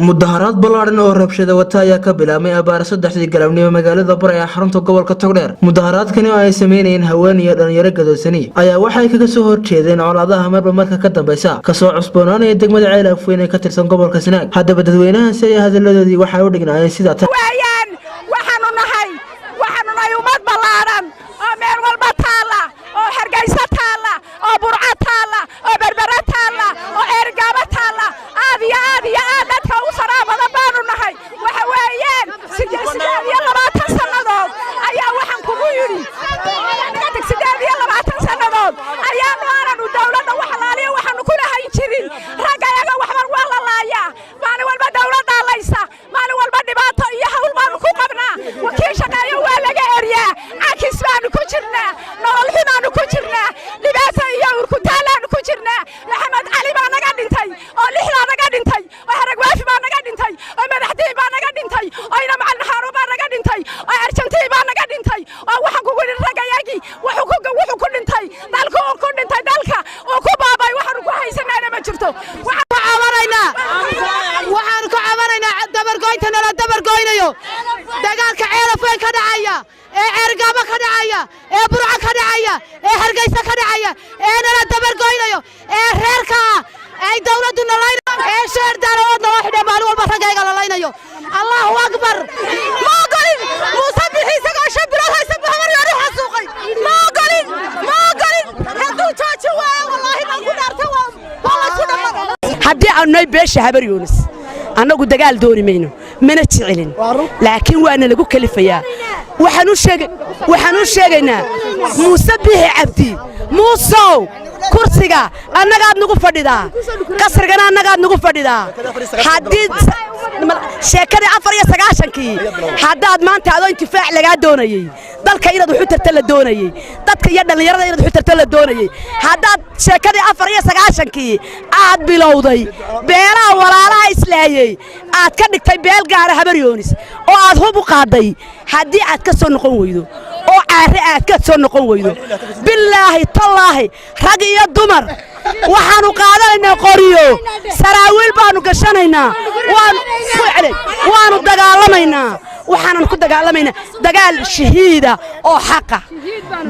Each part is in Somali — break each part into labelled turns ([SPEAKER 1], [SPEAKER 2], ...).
[SPEAKER 1] Mudaharaad ballaadhan oo rabshada wata ayaa ka bilaabmay abaar 3dii galabnimo magaalada Burco ee xarunta gobolka Togdheer. Mudaharaadkani oo ay sameynayeen haween iyo dhalinyaro gadoodsani ayaa waxay kaga soo horjeedeen colaadaha marba marka ka dambeysa kasoo cusboonaanaya degmada Ceel Afweyn ee ka tirsan gobolka Sanaag. Haddaba dadweynahaasi ayaa hadalladoodii waxay u dhignaayeen sida tan.
[SPEAKER 2] Weeyaan, waxaanu nahay ummad ballaadhan oo meel walba taalla, oo Hargaysa taalla, oo Burco taalla, oo Berbera taalla, oo Ceerigaabo taalla. Aad iyo aad iyo aad dadka ugu faraha badan baanu nahay. Waxa weeyaan, 28 sannadood ayaa waxaan kugu yidhi naga tag. 28 sannadood ayaanu aananu dawladda wax laaliyo waxaanu ku lahayn jirin. Raggayaga waxban waa la laayaa maalin walba, dawladdaa laysa maalin walba. Dhibaato iyo hawl baanu ku qabnaa. Kii shaqeeyo waa laga eryaa. Cakis baanu ku jirnaa, nolol xumaanu ku jirnaa, dhibaato iyo urkutaalaanu ku jirnaa. Maxamed Cali baa naga dhintay, oo lixdaa naga dhintay, oo Haragwaafi baa naga dhintay, oo Madaxdiin baa naga dhintay, oo ina Macalin Xaaruun baa naga dhintay, oo Arjantiin baa naga dhintay, oo waxaan kugu yidhi raggayagii wuxuu ku dhintay dalka, uu ku dhintay dalka, uu ku baabay. Waxaanu ku haysanaana ma jirto.
[SPEAKER 3] Waxaanu ka cabanaynaa dabargoynta nala dabargoynayo, dagaalka Ceelafweyn ka dhacaya, ee Ceergaabo ka dhacaya, ee Burco ka dhacaya, ee Hargaysa ka dhacaya, ee nala dabargoynayo, ee reerka ah ay dawladdu nalayn, ee sheer daalawood naloo xidhe, maalin walba raggayga la laynayo. Allahu akbar!
[SPEAKER 2] Ma ogolin. Muuse Bixi isagoo 5 bilood haysa Habaryooni xasuuqay. Ma ogolin, ma ogolin. Hadduu jooji waayo, wallaahi baan ku dhaartay, waa laysu dhammaday.
[SPEAKER 4] Haddii aanu nahay beesha Habar Yoonis, annagu dagaal dooni mayno, mana jecelin, laakiin waana lagu kalifayaa. Waxaan u sheegaynaa Muuse Bixi Cabdi: Muusow, kursiga annagaad nagu fadhidaa, qasrigana annagaad nagu fadhidaa. Haddii sheekadii 94-kii haddaad maanta adoo intifaac lagaa doonayey, dalka inaad waxu tarta la doonayey, dadka iyo dhallinyarada inaad waxu tarta la doonayey, haddaad sheekadii 94-kii aad bilowday, beelaha walaalaha islaayey aad ka dhigtay beel gaara Habar Yoonis oo aad hub u qaadday, haddii aad ka soo noqon weydo oo caare aad ka soo noqon weydo, bilaahi tallaahi, rag iyo dumar waxaannu qaadanaynaa qoriyo, saraawiil baannu gashanaynaa, waannu dagaalamaynaa. Waxaanan ku dagaalamaynaa dagaal shahiida oo xaqa.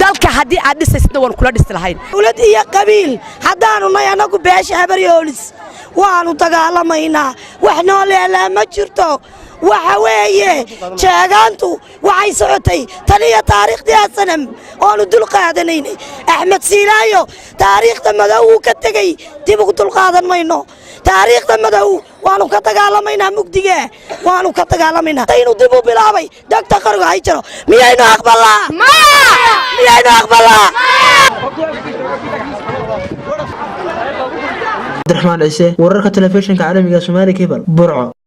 [SPEAKER 4] Dalka haddii aad dhisaysidna waanu kula dhisi lahayn.
[SPEAKER 5] Dawlad iyo qabiil haddaannu nay annagu beesha Habaryoolis, waannu dagaalamaynaa. Wax noo leelaa ma jirto. Waxa weeye, jeegaantu waxay socotay tan iyo taariikhdii SNM oonu dul qaadanaynay. Axmed Siilaayo taariikhda madow uu ka tegey dib ugu dulqaadan mayno. Taariikhda madow waannu ka dagaalamaynaa, mugdige waannu ka dagaalamaynaa. Inuu dib u bilaabay degta qarigu hay jiro. Miyaynu aqbalaa? Miyaynu aqbalaa?
[SPEAKER 1] Cabdiraxmaan Ciise, wararka telefishinka caalamiga Somaali Cable, Burco.